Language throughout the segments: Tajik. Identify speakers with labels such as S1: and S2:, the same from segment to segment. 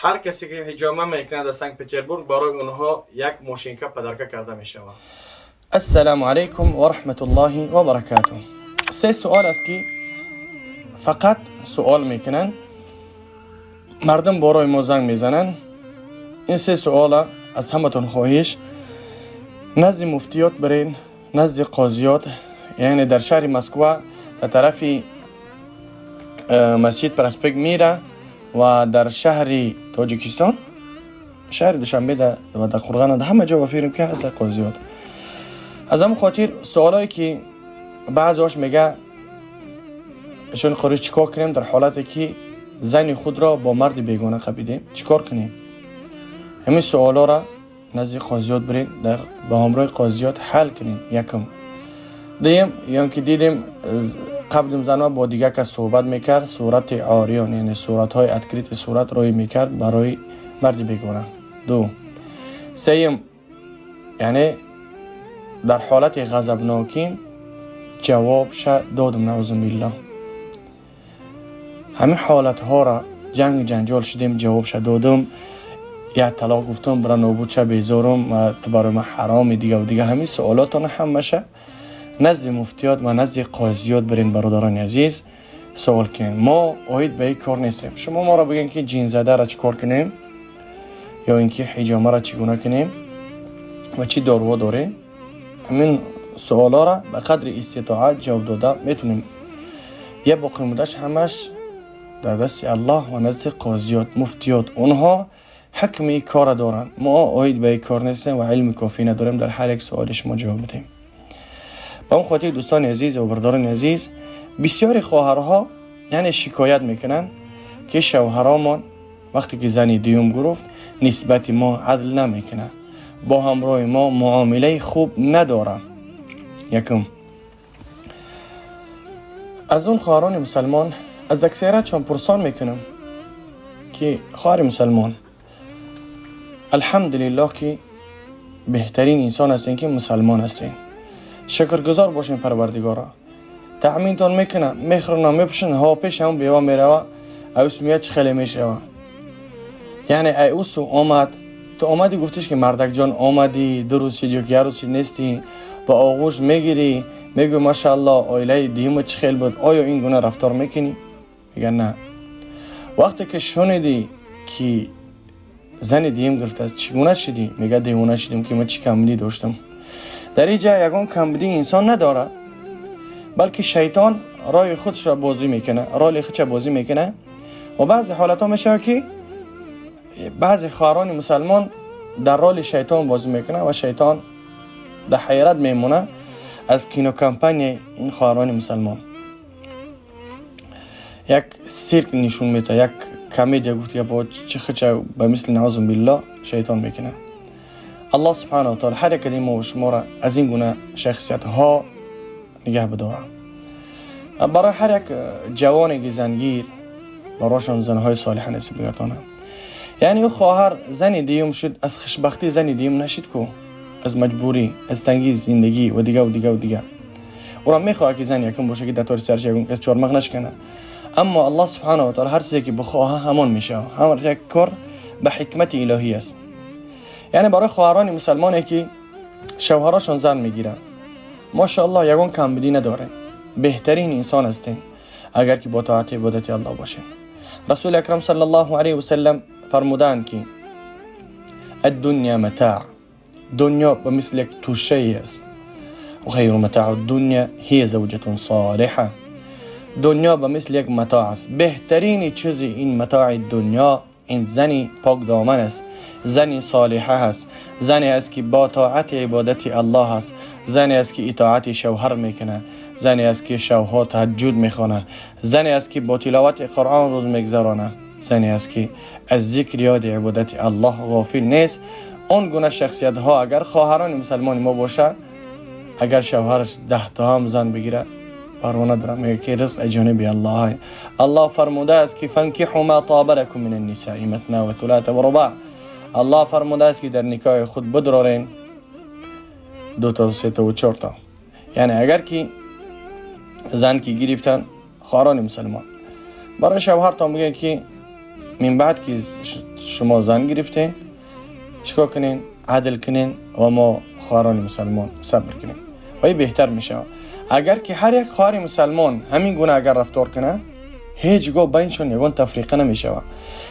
S1: Ҳар касе ки ҳиҷома мекунад дар Санкт Петербург, барои онҳо як мошинка подарка карда мешавад. Ассалому алайкум ва раҳматуллоҳи ва баракатуҳ. Се суол аст, ки фақат суол мекунанд мардум, барои мо занг мезананд. Ин се суола аз ҳаматон хоҳиш: назди муфтиёт бирен, назди қозиёт, яъне дар шаҳри Москва дар тарафи масҷид Проспект Мира ва дар шаҳри Тоҷикистон, шаҳри Душанбе ва дар Қурғана, ҳама ҷо ба фикрам, ки ҳаст қозиёт. Аз ҳамон хотир суолое, ки баъзеҳош мега: «Ишон қори, чӣ кор кунем дар ҳолате, ки зани худро бо марди бегона қапидем, чӣ кор кунем?» Ҳамин суолоро назди қозиёт биред, дар ба ҳамроҳи қозиёт ҳал кунем. Якум. Дуюм, ё ки дидем қаблим занма бо дигар кас суҳбат мекард, сурати ориён, яъне суратҳои открытый сурат рӯй мекард барои марди бегона. Ду. Сеюм, яъне дар ҳолати ғазабнокӣ ҷавобша додум, наузубиллоҳ. Ҳамин ҳолатҳоро, ҷанг ҷанҷол шудем, ҷавобша додум, як талоқ гуфтум, бира нобудша, безорум, ту барои ман ҳароми, дигаву дига. Ҳамин суолотона ҳамаша назди муфтиёт ва назди қозиёт бирен, бародарони азиз, суол кунем. Мо оид ба ин кор нестем. Шумо моро бигӯем, ки ҷинзадаро чӣ кор кунем ё ин ки ҳиҷомаро чӣ гуна кунем ва чӣ доруҳо дорем, ҳамин суолҳоро ба қадри иститоат ҷавоб дода метонем. Я боқимондааш ҳамаш дар дасти Аллоҳ ва назди қозиёт, муфтиёт. Онҳо ҳукми ин корро доранд. Мо оид ба ин кор нестем ва илми кофӣ надорем дар ҳар як суоли шумо ҷавоб бидиҳем. Ба он хотир, дӯстони азиз ва бародарони азиз, бисёри хоҳарҳо, яъне, шикоят мекунанд, ки шавҳаромон вақте ки зани дуюм гирифт, нисбати мо адл намекунад, бо ҳамроҳи мо муомилаи хуб надорад. Якум, аз он хоҳарони мусалмон, аз аксариятшон пурсон мекунам, ки хоҳари мусалмон, алҳамдулиллоҳ, ки беҳтарин инсон ҳастем, ки мусалмон ҳастем, шукргузор бошем Парвардигоро. Таъминтон мекунам, мехӯронам, мепӯшам, ҳо пеш ҳамон бева мерава, аюс меяд, чӣ хеле мешава? Яъне ай усу омад, ту омадӣ, гуфтиш, ки мардакҷон, омадӣ, 2 рӯз шид ё ки як рӯз шид нестӣ, ба оғӯш мегирӣ, мегӯй: «Машаалло, оилаи дуюма чӣ хел буд?» Оё ин гуна рафтор мекунӣ? Мега: «На». Вақте ки шунидӣ, ки зани дуюм гирифтааст, чӣ гуна шидӣ? Мега: «Девона шидем, ки ман чӣ камбудӣ доштам?» Дар ин ҷа ягон камбудии инсон надорад, балки шайтон роҳи худшро бозӣ мекунад, роли худша бозӣ мекунад. Ва баъзе ҳолатҳо мешавад, ки баъзе хоҳарони мусалмон дар роли шайтон бозӣ мекунад ва шайтон дар ҳайрат мемонад аз кинокомпанияи ин хоҳарони мусалмон. Як сирк нишон медиҳад, як комедия, гуфт гапо чӣ худша ба мисли, наузу биллоҳ, шайтон мекунад. Аллоҳ субҳанаҳу ва таъала ҳар яке мо шуморо аз ин гуна шахсиятҳо нигаҳ бидорад. Барои ҳар як ҷавоне, ки зангир, барошон занҳои солиҳа насиб гардонад. Яъне ӯ хоҳар зани дуюм шуд, аз хушбахтӣ зани дуюм нашид ку, аз маҷбурӣ, аз тангии зиндагӣ ва дигаву дигаву дигар. Ӯро мехоҳад, ки зани якум боша, ки дар тори сараш ягон кас чормағ нашканад. Аммо Аллоҳ субҳанаҳу ва таъала ҳар чизе, ки бихоҳа, ҳамон мешавад. Ҳар як кор ба ҳикмати илоҳӣ аст. Яъне барои хоҳарони мусалмоне, ки шавҳарашон зан мегиранд, машоаллоҳ, ягон камбудӣ надорем, беҳтарин инсон ҳастем, агар ки бо тоати ибодати Аллоҳ бошем. Расули акрам саллаллоҳу алайҳи васаллам фармудаанд, ки الدنيا متاع, дунё ба мисли як тӯшае аст, وخير متاع الدنيا هي زوجة صالحة. Дунё ба мисли як матоъ аст, беҳтарини чизи ин матои дунё ин зани покдоман аст, зани солиҳа аст, зане аст, ки бо тоати ибодати Аллоҳ аст, зане аст, ки итоати шавҳар мекунад, зане аст, ки шавҳо таҳаҷҷуд мехонад, зане аст, ки бо тиловати Қуръон рӯз мегузаронад, зане аст, ки аз зикри ёди ибодати Аллоҳ ғофил нест. Он гуна шахсиятҳо агар хоҳарони мусалмони мо бошад, агар шавҳараш 10 та ҳам зан бигирад, парво надорам. Мега, ки ризқ аз ҷониби Аллоҳ. Аллоҳ фармудааст, ки فانكحوا ما طاب لكم من النساء مثنى وثلاث ورباع. Аллоҳ фармудааст, ки дар никоҳи худ бидорен дута, сета, чорта. Яъне агар ки зан ки гирифтан, хоҳарони мусалмон, барои шавҳартон бигӯянд, ки мин баъд ки شما زن گرفتین چیکار کنین؟ عدل کنین و ما خواهران مسلمان صبر کنیم و این بهتر میشه. اگر که هر یک خواهر مسلمان همین گونه اگر رفتار کنه، هیچگاه بینشون یگان تفریقه نمیشه.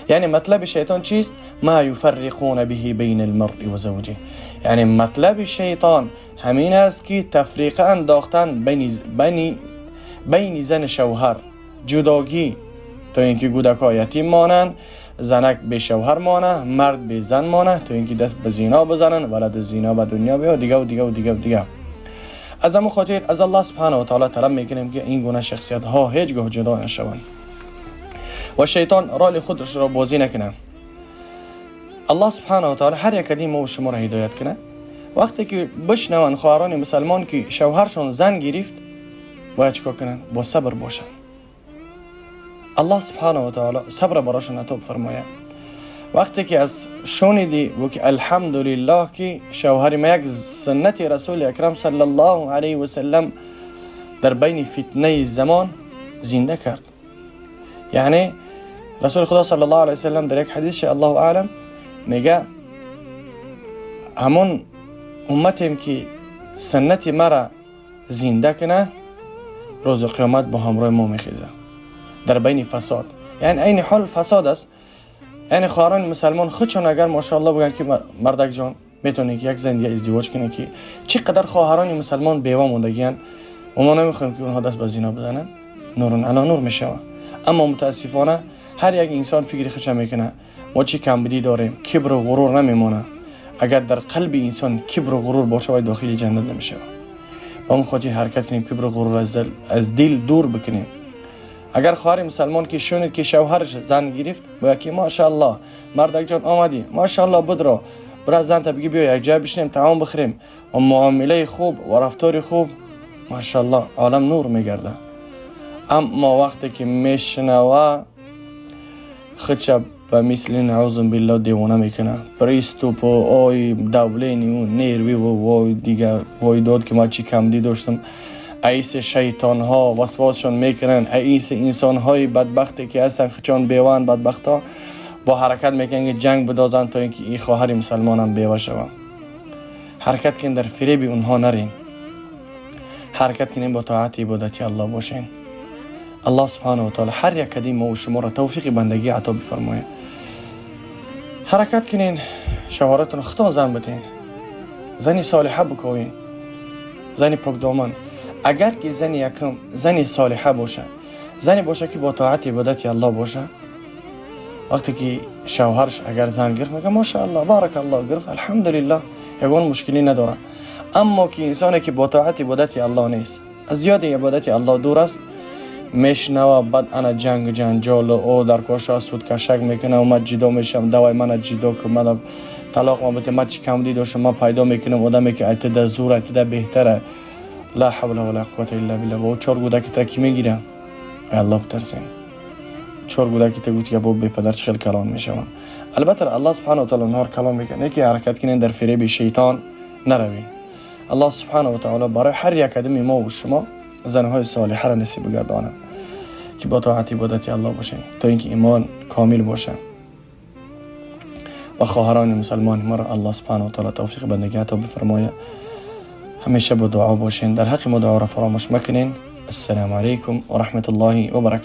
S1: یعنی مطلب شیطان چیست؟ ما یفرقون به بین المرء و زوجه. یعنی مطلب شیطان همین است که تفریقه انداختن بین زن شوهر، جداگی، تا اینکه کودک‌ها یتیم مانند، زنک به شوهر مانه، مرد به زن مانه، تا اینکه دست به زینا بزنن، ولد زینا به دنیا بیاد، دیگه و دیگه و دیگه و دیگه. از همون خاطر از الله سبحانه و تعالی طلب میکنیم که این گونه شخصیت ها هیچگاه جدا نشوند و شیطان رال خودش را بازی نکنه. الله سبحانه و تعالی هر یک ما و شما را هدایت کنه. وقتی که بشنون خواهران مسلمان که شوهرشون زن گرفت، باید چیکار کنن؟ با صبر باشن. الله سبحانه و تعالی صبر براشون عطا فرمایه. وقتی که از شنیدی و که الحمدلله که شوهر ما یک سنت رسول اکرم صلی الله علیه و سلم در بین فتنه زمان زنده کرد. یعنی رسول خدا صلی الله علیه و سلم در یک حدیث الله اعلم میگه همون امتیم که سنت مرا زنده کنه روز قیامت با همراه ما میخیزه در بین فساد. یعنی عین حال فساد است. یعنی خواهران مسلمان خودشون اگر ماشاءالله بگن که مردک جان میتونی که یک زن دیگه ازدواج کنه، که چقدر خواهران مسلمان بیوه موندگیان و ما نمیخوایم که اونها دست به زینا بزنن، نور علی نور میشه. اما متاسفانه هر یک انسان فکر خودش میکنه ما چی کمبودی داریم، کبر و غرور نمیمونه. اگر در قلب انسان کبر و غرور باشه وای داخل جنت نمیشه. با اون خاطر حرکت کنیم کبر و غرور از دل دور بکنیم. اگر خواهر مسلمان که شنید که شوهرش زن گرفت، باید که ماشاءالله مردک جان آمدی، ماشاءالله بدرو برای زن تا بگی بیا یک جای بشینیم طعام بخوریم و معامله خوب و رفتار خوب، ماشاءالله عالم نور میگرده. اما وقتی که میشنوه خودش به مثل نعوذ بالله دیوانه میکنه، приступ و آی давление و нервы و وای دیگه وای داد که ما چی کمدی داشتم. ایس شیطان ها وسواسشون میکنن، ایس انسان های بدبختی که هستن خچان بیوان بدبخت ها با حرکت میکنن که جنگ بدازن تا اینکه این خواهر مسلمانم بیوه شوه. حرکت کن در فریب اونها نرین، حرکت کنین با طاعت عبادتی الله باشین. الله سبحانه و تعالی هر یک کدیم ما و شما را توفیق بندگی عطا بفرمایه. حرکت کنین شوهرتون خدا زن بتین، زنی صالحه بکوین، زنی پاک دامن. اگر که زن یکم زنی صالحه باشه، زنی باشه که با طاعت عبادت الله باشه، وقتی که شوهرش اگر زن گرفت میگه ماشاءالله بارک الله گرفت الحمدلله، یگان مشکلی نداره. اما که انسانی که با طاعت عبادت الله نیست، از یاد عبادت الله دور است، میشنوه بعد انا جنگ جنجال و او در کاش سود کشک میکنه و من جدا میشم، دوای من جدا که من طلاق ما بده، من چی کم دی داشتم من پیدا میکنم آدمی که ایت زور ایت بهتره. لا حول ولا قوة الا بالله. با چهار گوده که ترکی میگیره، ای الله بترسین. چهار گوده که تگوت که با بی پدر چه خیلی کلان میشون. البته الله سبحانه و تعالی اونها رو کلان میکنه که حرکت کنین در فریب شیطان نروین. الله سبحانه و تعالی برای هر یک آدم ما و شما زنهای صالحه را نصیب بگردانه که با طاعت عبادت الله باشین تا اینکه ایمان کامل باشه. و خواهران مسلمان ما را الله سبحانه و تعالی توفیق بندگی عطا بفرمایه. همیشه با دعا باشین، در حق ما دعا را فراموش مکنین. السلام علیکم و رحمت الله و برکاته.